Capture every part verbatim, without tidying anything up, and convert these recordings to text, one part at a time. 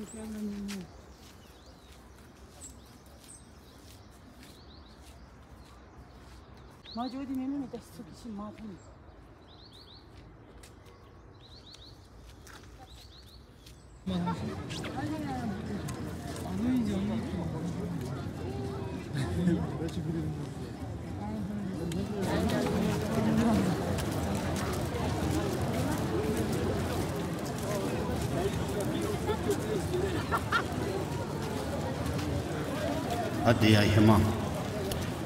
མ་འཇོག་དེ་མེད་མེད་མེད་ད་སུ་གི་ཕྱི་མ་ཐོན། ཨ་དེ་ཡ་ཧེ་མ།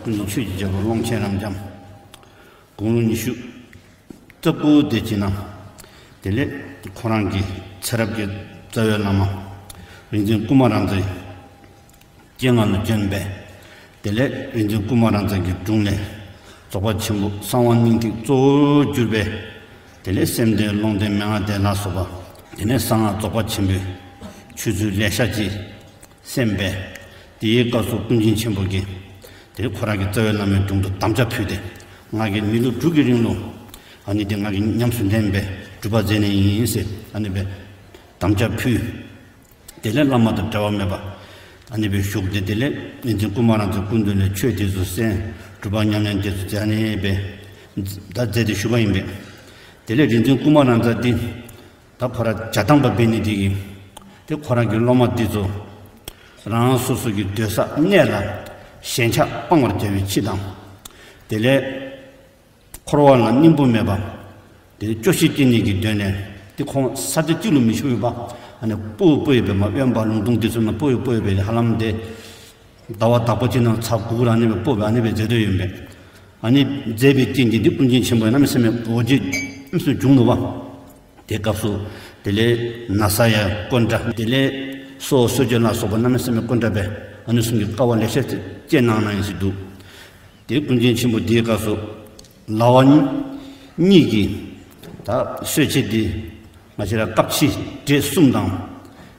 ཀུན་གྱི་ཆོས་ཀྱི་རྒྱལ་པོ་ཀློང་ཆེན་རབ་འབྱམས། དགུང་ལོ་ཉི་ཤུ་རྩ་དགུ་དེ་ཅི་ན། དེ་ལས་ཁོ་རང་གི་ཚེ་རབས་ཀྱི་རྩ་བའི་བླ་མ་རིག་འཛིན་ཀུ་མ་ར་ཛའི་སྤྱན་སྔ་ལ་བྱོན་པས། དེ་ལས་རིག་འཛིན་ཀུ་མ་ར་ཛ་གི་དྲུང་ནས་རྫོགས་པ་ཆེན་པོ་གསང་བ་སྙིང་ཐིག་གཙོ་བོར་གྱུར་པའི། དེ་ལས་སེམས་སྡེ་ཀློང་སྡེ་མན་ངག་སྡེ་ལ་སོགས་པ། དེ་ནས་གསང་སྔགས་རྫོགས་པ་ཆེན་པོའི་ཆོས་ཚུལ་ལེ་ཤ་ཅིག་གསན་པས། དེའི་སྐབས་སུ་ཀུན་མཁྱེན་ཆེན་པོ་གིས། དེ་ཁོ་རང་གི་རྩ་བའི་བླ་མའི་དྲུང་དུ་དམ་བཅའ་ཕུལ་ཏེ། ང་གིས་མི་ལོ་དྲུག་གི་རིང་ལ། ཨ་ནི་དེ་ང་གིས་ཉམས་སུ་ལེན་པའི་སྒྲུབ་པ་མཛད་ནི་ཡིན་ཟེར་ཨ་ནི་པའི་དམ་བཅའ་ཕུལ། དེ་ལས་བླ་མ་དང་འབྲལ་བ་མེད་པ། ཨ་ནི་པའི་བཞུགས་ཏེ་དེ་ལས་རིག་འཛིན་ཀུ་མ་ར་ཛའི་སྐུ་མདུན་ལས་ཆོས་དེ་ཚོ་གསན། སྒྲུབ་པ་ཉམས་ལེན་དེ་ཚོ་མཛད་ནི་པའི། ད་མཛད་དེ་བཞུགས་པ་ཡིན་པས། དེ་ལས་རིག་འཛིན་ཀུ་མ་ར་ཛ་དེ། ད་ཁོ་ར་བྱ་བཏང་པ་འབད་ནི་དེ་གིས། དེ་ཁོ་རང་གི་སློབ་མ་འདི་ཚོ། རང་སོ་སོ་གི་སྡོད་ས་གནས་ལ་ཞེན་ཆགས་སྤང་བར་བྱ་བའི་ཕྱིར་དང་། དེ་ལས་འཁོར་བ་ལ་སྙིང་པོ་མེད་པ། དེ་སྐྱོ་ཤས་སྐྱེ་ནི་གི་དོན་ནས། དེ་ཁོང་ས་ཆ་གཅིག་ལ་མི་བཞུགས་པ། ཨ་ནི་སྤོ་བོ་སྤོ་ཡོད་པའི་མ་དབེན་པ་ལུང་སྟོང་འདི་ཚོ་ན་སྤོ་བོ་སྤོ་ཡོད་པའི་ཧ་ལམ་དེ། ཟླ་བ་དག་པ་ཅིག་ནང་ཚར་དགུ་གུ་ར་ཨ་ནི་སྤོ་བོ་ཨ་ནི་པའི་མཛད་དོ་ཡོད་པས། ཨ་ནི་མཛད་པའི་རྐྱེན་གྱིས་འདི་ཀུན་མཁྱེན་ཆེན་པོ་གནམ་མེད་ས་མེད་འོ་བརྗོད་གནམ་མེད་ས་མེད་བྱུང་འདུག་པ། དེ་སྐབས་སུ། དེ་ལས་ན་ས་ཡ་ཀོན་ཏྲ། དེ་ལས་སོ་སོ་སྐྱོན་ལ་སོགས་པ་གནམ་མེད་ས་མེད་ཀོན་ཏྲ་པས་ཨ་ནི་གསུང་གི་དཀའ་བ་ལེ་ཤ་སྤྱད་གནང་གནང་ཡིན་ཟེར་འདུག་དེ་ཀུན་མཁྱེན་ཆེན་པོ་དེའི་སྐབས་སུ། ལ་བ་གཉིས་ཀྱིས། ད་གསོད་བྱེད་དེ། ང་བཅས་ར་སྐབས་ཕྱི་འབྲས་གསུམ་དང་།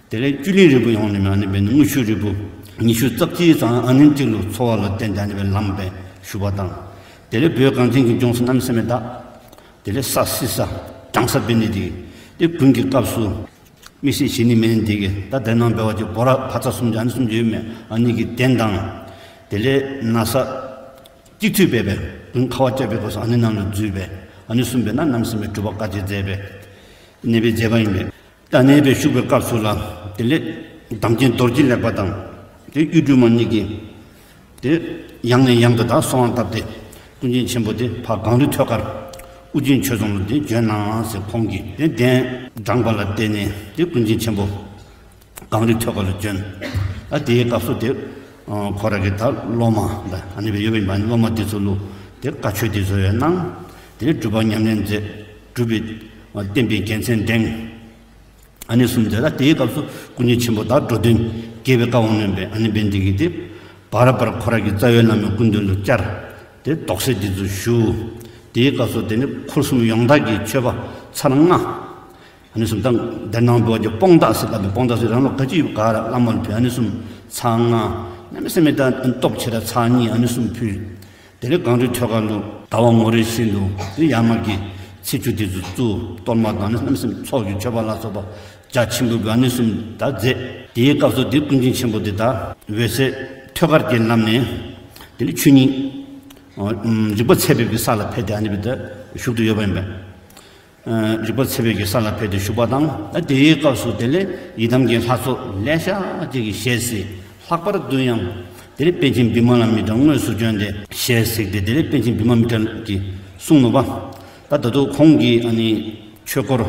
དེ་ལས་བཅུད་ལེན་རིལ་བུ་ཡོང་ནས་མ་ནི་པའི་དངུལ་ཆུ་རིལ་བུ་ཉི་ཤུ་རྩ་གཅིག་ཙམ་ཨ་ནི་གཅིག་ལུ་འཚོ་བ་ལ་བརྟེན་ཏེ་ཨ་ནི་པའི་ལམ་པའི་ཞུ་བ་དང་། དེ་ལས་བོད་གངས་ཅན་གྱི་ལྗོངས་སུ་གནམ་མེད་ས་མེད་དག་དེ་ལས་ས་བསིལ་ས་གྲང་ས་འབད་ནི་དེ། དེ་དགུན་གྱི་སྐབས་སུ། མིག་ཤེས་ཞི་ནི་མེད་ནི་དེ་གིས་ད་དེ་ནང་འབད་བ་ཅིན་བོ་ར་ཕ་ཚ་གསུམ་གྱི་ཨ་ནི་གསུམ་གྱི་ཡོད་མེད་ཨ་ནི་གི་གདན་དང་། དེ་ལས་ན་ས། གཅིག་མཐུད་འབད་པས་དགུན་ཁ་བ་བཅད་པའི་སྐབས་སུ་ཨ་ནི་ནང་ལ་འཛུལ་བས་ཨ་ནི་གསུམ་འབད་ན་གནམ་མེད་ས་མེད་སྒྲུབ་པ་དཀའ་སྤྱད་མཛད་པས། ཨ་ནི་སྦེ་མཛད་པ་ཡིན་པས། ད་ཨ་ནི་སྦེ་བཞུགས་པའི་སྐབས་སུ་ལ། དེ་ལས་དམ་ཅན་རྡོ་རྗེ་ལེགས་པ་དང་། དེ་གཡུ་སྒྲོན་མ་གཉིས་ཀྱིས། དེ་ཡང་ནས་ཡང་དུ་ད་གསོལ་བ་བཏབ་སྟེ། ཀུན་མཁྱེན་ཆེན་པོ་དེ་ཕར་གངས་རི་ཐོད་དཀར། ཨུ་རྒྱན་ཆོས་རྫོང་ལ་དེ་བྱོན་གནང་ཟེར་ཁོང་གིས་དེ་གདན་དྲངས་པ་ལ་བརྟེན་ནས་དེ་ཀུན་མཁྱེན་ཆེན་པོ། གངས་རི་ཐོད་དཀར་ལ་བྱོན། ཨ་དེའི་སྐབས་སུ་དེ། ཁོ་ར་གི་ད་སློབ་མ་ད་ཨ་ནི་སྦེ་ཡོད་པ་ཡིན་པ་ནི་སློབ་མ་དེ་ཚོ་ལུ་དེ་བཀའ་ཆོས་དེ་ཚོ་ཡང་གནང་། དེ་ནས་སྒྲུབ་པ་ཉམས་ལེན་མཛད། སྒྲུབ་པའི་བསྟན་པའི་རྒྱལ་མཚན་བསྒྲེངས། ཨ་ནི་གསུམ་མཛད། ད་དེའི་སྐབས་སུ་ཀུན་མཁྱེན་ཆེན་པོ་ད་འགྲོ་དོན་རྒྱས་པའི་བཀའ་དབང་ལེན་པས་ཨ་ནི་འབད་ནི་དེ་གིས་དེ་བར་བར་ཁོ་ར་གི་རྩ་བའི་བླ་མའི་སྐུ་མདུན་ལུ་བཅར། དེ་དོགས་སེལ་དེ་ཚོ་ཞུ། དེའི་སྐབས་སུ་དེ་ནི་འཁོར་གསུམ་ཡོངས་དག་གི་མཆོད་པ་ཚར་ལྔ། ཨ་ནི་གསུམ་དང་དེ་ནང་འབད་བ་ཅིན་སྤོང་དག་ཟེར་སླབ་པའི་སྤོང་དག་ཟེར་རང་ལུ་ག་ཅི་ཡོད་ག་ར་བླ་མ་ལུ་ཕུལ། ཨ་ནི་གསུམ་ཚར་ལྔ། གནམ་མེད་ས་མེད་ད་སྟོབས་ཆེ་ར་ཚར་གཉིས་ཨ་ནི་གསུམ་ཕུལ། དེ་ལས་གངས་རི་ཐོད་དཀར་ལུ་ཟླ་བ་ངོ་རེ་བཞིན་དུ་དེ་ཡར་མར་གྱི་ཚེས་བཅུ་དེ་ཚོ་བཙུགས། གཏོར་མ་དང་ཨ་ནི་གནམ་མེད་ས་མེད་ཚོགས་ཀྱི་མཆོད་པ་ལ་སོགས་པ་རྒྱ་ཆེན་པོ་སྦེ་ཨ་ནི་གསུམ་ད་མཛད། དེའི་སྐབས་སུ་དེ་ཀུན་མཁྱེན་ཆེན་པོ་དེ་ད་འོད་གསལ་ཐོད་དཀར་གྱི་ལམ་ནས་དེ་ནི་ཆོས་ཉིད་རིག་པ་ཚད་ཕེབས་ཀྱི་ས་ལ་ཕེབས་ཏེ་ཨ་ནི་སྦེ་ད་བཞུགས་ཏེ་ཡོད་པ་ཡིན་པས། རིག་པ་ཚད་ཕེབས་ཀྱི་ས་ལ་ཕེབས་ཏེ་བཞུགས་པ་དང་། ད་དེའི་སྐབས་སུ་དེ་ལས་ཡི་དམ་གྱི་ལྷ་ཚོགས་ལེ་ཤ་ཅིག་གིས་ཞལ་གཟིགས། ལྷག་པར་དུ་ཡང་དེ་ལས་པཎ་ཆེན་བི་མ་ལ་མི་ཏྲ་དངོས་སུ་བྱོན་ཏེ་ཞལ་གཟིགས་ཏེ། དེ་ལས་པཎ་ཆེན་བི་མ་མི་ཏྲ་གིས་གསུངས་ནུག་པ། ད་ད་དུང་ཁོང་གིས་ཨ་ནི་ཆོས་འཁོར་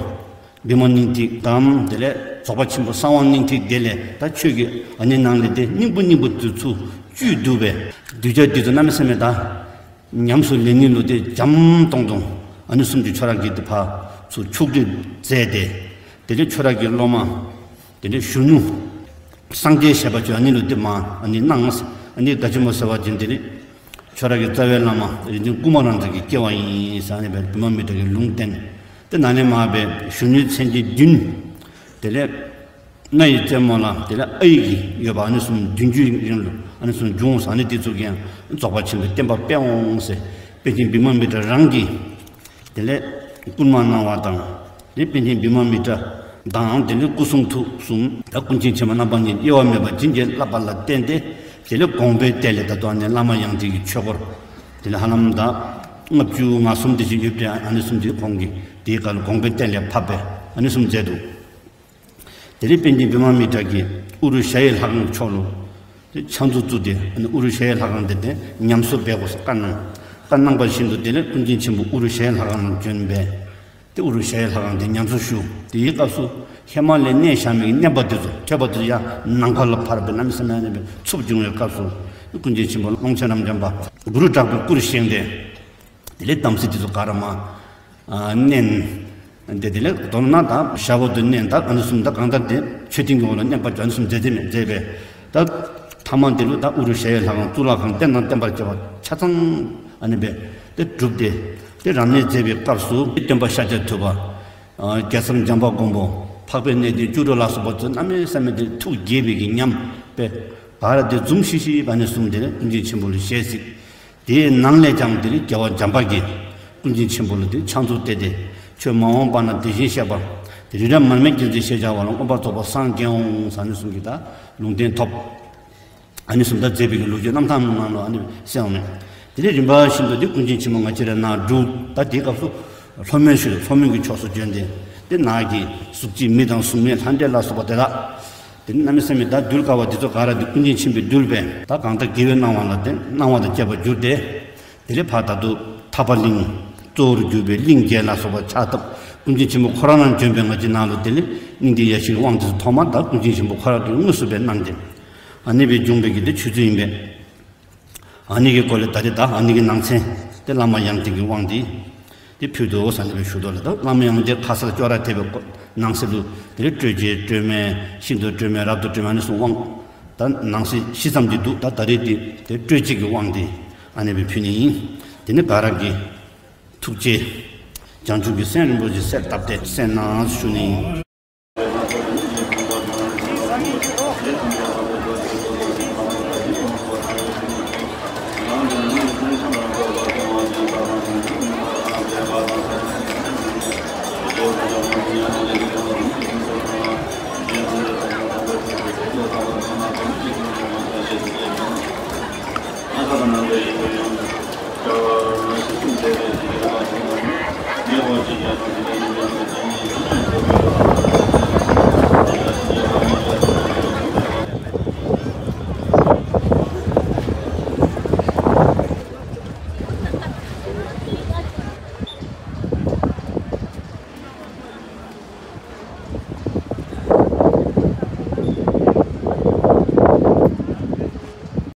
བི་མ་སྙིང་ཐིག་དང་། དེ་ལས་རྫོགས་པ་ཆེན་པོ་གསང་བ་སྙིང་ཐིག་དེ་ལས་ད་ཆོས་ཀྱི་ཨ་ནི་ནང་ལས་དེ་སྙིང་པོ་སྙིང་པོ་དེ་ཚུར་བཅུད་བསྡུ་བས། གདུལ་བྱ་དེ་ཚོ་གནམ་མེད་ས་མེད་ད། ཉམས་སུ་ལེན་ནི་ལུ་དེ་འཇམ་ཏོང་ཏོ་ཨ་ནི་གསུམ་གྱི་ཁྱོད་ར་གིས་དེ་ཕར་ཚུར་ཕྱོགས་སྒྲིག་མཛད་དེ། དེ་ནས་ཁྱོད་ར་གི་སློབ་མ་དེ་ནས་གཞོན་ནུ་སངས་རྒྱས་བཞད་པ་ཚུ་ཨ་ནི་ལུ་དེ་མར་ཨ་ནི་གནང་། ཨ་ནི་ག་ཅི་སྨོ་ཟེར་བ་ཅིན་དེ་ནི་ཁྱོད་ར་གི་རྩ་བའི་བླ་མ་རིག་འཛིན་ཀུ་མ་ར་ཛ་གི་སྐྱེ་བ་ཡིན་ཟེར་ཨ་ནི་སྦེ་བི་མ་མི་ཏྲ་གིས་ལུང་བསྟན། དེ་ནང་ནས་མར་སྦེ་གཞོན་ནུའི་མཚན་བརྒྱད་བདུན། དེ་ལས་མངའ་ཡི་རྩེ་མོ་ལ་དེ་ལས་ཨའི་གི་ཡོད་པ་ཨ་ནི་གསུམ་བདུན་ཅུའི་རིང་ལུ་ཨ་ནི་གསུམ་འབྱུང་ཟེར། ཨ་ནི་དེ་ཚུ་གིས་ཡང་རྫོགས་པ་ཆེན་པོའི་བསྟན་པ་སྤེལ་འོང་ཟེར་པཎ་ཆེན་བི་མ་མི་ཏྲ་རང་གིས་དེ་ལས་བསྐུལ་མ་གནང་བ་དང་། དེ་པཎ་ཆེན་བི་མ་མི་ཏྲ་ དང་། དེ་ནས་སྐུ་གསུང་ཐུགས་གསུམ་དང་ཀུན་མཁྱེན་ཆེན་པོ་རྣམ་པ་གཉིས་དབྱེ་བ་མེད་པར་བྱིན་གྱིས་བརླབས་པ་ལ་བརྟེན་ཏེ། དེ་ལས་དགོངས་པའི་གཏེར་ལས་ད་དུང་ཨ་ནི་བླ་མ་ཡང་ཏིག་གི་ཆོས་སྐོར། དེ་ལས་ཧ་ལམ་ད་ལྔ་བཅུ་ང་གསུམ་དེ་ཞིག་ཡོད་དེ། ཨ་ནི་གསུམ་དེ་ཁོང་གིས་དེའི་སྐབས་ལ་དགོངས་པའི་གཏེར་ལས་ཕབ་པས་ཨ་ནི་གསུམ་མཛད་འདུག་དེ་ནས་པཎ་ཆེན་བི་མ་མི་ཏྲ་གིས་ཨུ་རུ་ཞ་ཡི་ལྷ་ཁང་མཆོག་ལ་ཕྱག་མཛོད་བཙུགས་ཏེ། ཨ་ནི་ཨུ་རུ་ཞ་ཡི་ལྷ་ཁང་དེ་དེ་ཉམས་གསོ་འབད་དགོས་ཟེར་བཀའ་གནང་། བཀའ་གནང་བ་བཞིན་དུ་དེ་ནས་ཀུན་མཁྱེན་ཆེན་པོ་ཨུ་རུ་ཞ་ཡི་ལྷ་ཁང་ལ་བྱོན་པས། དེ་ཨུ་རུ་ཞ་ཡི་ལྷ་ཁང་དེ་ཉམས་གསོ་ཞུ། དེའི་སྐབས་སུ་ཧེ་མ་ལས་གནས་བཞག་མི་གི་གནོད་པ་དེ་ཚོ། ཐོས་པ་དེ་ཚོ་ཡང་ནམ་མཁའ་ལ་འཕར་བའི་གནམ་མེད་ས་མེད་ཨ་ནི་སྦེ་འཚུབ་བྱུང་བའི་སྐབས་སུ། ཀུན་མཁྱེན་ཆེན་པོ་ཀློང་ཆེན་རབ་འབྱམས་པ་གུ་རུ་དྲག་པོའི་སྐུར་བཞེངས་ཏེ། དེ་ལས་དམ་ཚིག་དེ་ཚོ་ག་ར་མ་ཨ་མནན། དེ་དེ་ལས་མདོར་ན་ད་ཞབས་འོག་ཏུ་མནན། ད་ཨ་ནི་གསུམ་ད་གང་ལྟར་དེ་མཆོད་རྟེན་གྱི་འོག་ལ་མནན་པ་ཨ་ནི་གསུམ་མཛད་དེ་མེད་མཛད་པས། ད་ཐ་མ་འདི་ལུ་ད་ཨུ་རུ་ཞ་ཡི་ལྷ་ཁང་གཙུག་ལག་ཁང་རྟེན་དང་བརྟེན་པར་བཅས་པ་ཆ་ཚང་ཨ་ནི་སྦེ་དེ་གྲུབ་སྟེ། དེ་རབ་གནས་མཛད་པའི་སྐབས་སུ་སྟོན་པ་ཤཱཀྱ་ཐུབ་པ། ཨ་རྒྱལ་ཚབ་འཇམ་དཔལ་མགོན་པོ། འཕགས་པའི་གནས་བརྟན་བཅུ་དྲུག་ལ་སོགས་པ་ཚོ་གནམ་མེད་ས་མེད་དེ་ཐུགས་དགྱེས་པའི་གི་ཉམས་པས། ག་ར་དེ་འཛུམ་ཤིག་ཤིག་ཨ་ནི་གསུམ་དེ་ནས་ཀུན་མཁྱེན་ཆེན་པོ་ལ་བཞེས་ཅི། དེའི་ནང་ལས་ཀྱང་དེ་ནི་རྒྱལ་བ་འཇམ་དཔལ་གྱིས་ཀུན་མཁྱེན་ཆེན་པོ་ལ་དེ་ཕྱག་མཛོད་གཏད་དེ། ཆོས་མ་འོངས་པ་ན་དེ་བཞིན་གཤེགས་པ། དེ་རི་རབ་མར་མེ་མཁྱེན་བརྩེ་ཞེས་བྱ་བ་ལ་མངོན་པར་རྫོགས་པར་སངས་རྒྱས་འོང་ཟེར་ཨ་ནི་གསུམ་གྱི་ད་ལུང་བསྟན་ཐོབ། ཨ་ནི་གསུམ་ད་མཛད་པའི་གི་ལོ་རྒྱུས་རྣམ་ཐར་ནང་ལ་ཨ་ནི་གསལ་བ་མེད། དེ་ནས་རིམ་པ་བཞིན་དུ་དེ་ཀུན་མཁྱེན་ཆེན་པོ་ང་བཅས་ར་ནཱ་འབྲུག་ད་དེའི་སྐབས་སུ་ལྷོ་མོན་ཞུ་ལྷོ་མོན་གྱི་ཕྱོགས་སུ་བྱོན་ཏེ། དེ་ནཱ་གི་གཟུགས་ཅན་མི་དང་གཟུགས་མེད་ལྷ་འདྲེ་ལ་སོགས་པ་དེ་དག་དེ་ནི་གནམ་མེད་ས་མེད་ད་གདུལ་དཀའ་བ་འདི་ཚོ་ག་ར་འདི་ཀུན་མཁྱེན་ཆེན་པོས་འདུལ་བས། ད་གང་ལྟར་དགེ་བའི་སྣང་བ་ལ་བརྟེན་སྣང་བ་དང་བཅས་པར་གྱུར་ཏེ། དེ་ལས་ཕར་ད་དུ་ཐར་པ་གླིང་གཙོ་བོར་གྱུར་པའི་གླིང་བརྒྱད་ལ་སོགས་པ་ཕྱག་བཏབ། ཀུན་མཁྱེན་ཆེན་པོ་ཁོ་རང་རང་བྱོན་པའི་ང་བཅས་ནང་ལུ་དེ་ལས་སྙིང་ཐིག་ཡེ་ཤེས་ཀྱི་དབང་དེ་ཚོ་ཐོག་མར་ད་ཀུན་མཁྱེན་ཆེན་པོ་ཁོ་རང་གིས་དངོས་སུ་སྦེ་གནང་སྟེ། ཨ་ནི་སྦེ་བྱུང་བའི་གི་དེ་ཆོས་ཚུལ་ཨིན་པས། ཨ་ནི་གི་སྐོར་ལས་ད་རེས་ད་ཨ་ནི་གི་ནང་ཚན་དེ་བླ་མ་ཡང་ཏིག་གི་དབང་འདི་དེ་ཕུལ་དོ་ཟེར་ནས་སྦེ་ཞུ་དོ་ལགས། ད་བླ་མ་ཡང་ཏིག་ཁ་གསལ་ཅོག་ར་འཐད་པའི་སྐོར་ནང་གསེས་ལུ་དེ་རེས་སྤྲོས་བཅས་སྤྲོས་མེད་ཤིན་ཏུ་སྤྲོས་མེད་རབ་ཏུ་སྤྲོས་མེད་ཨ་ནི་གསུམ་དབང་ད་ནང་གསེས་བཞི་ཙམ་གྱི་འདུག་ད་ད་རེས་དེ་དེ་སྤྲོས་བཅས་ཀྱི་དབང་འདི་ཨ་ནི་སྦེ་ཕུལ་ནི་ཨིན། དེ་ནི་ག་ར་གིས་ཐུགས་རྗེ་བྱང་ཆུབ་ཀྱི་སེམས་རིན་པོ་ཆེ་གསལ་བཏབ་སྟེ་གསན་གནང་ཞུ་ནི་ཨིན།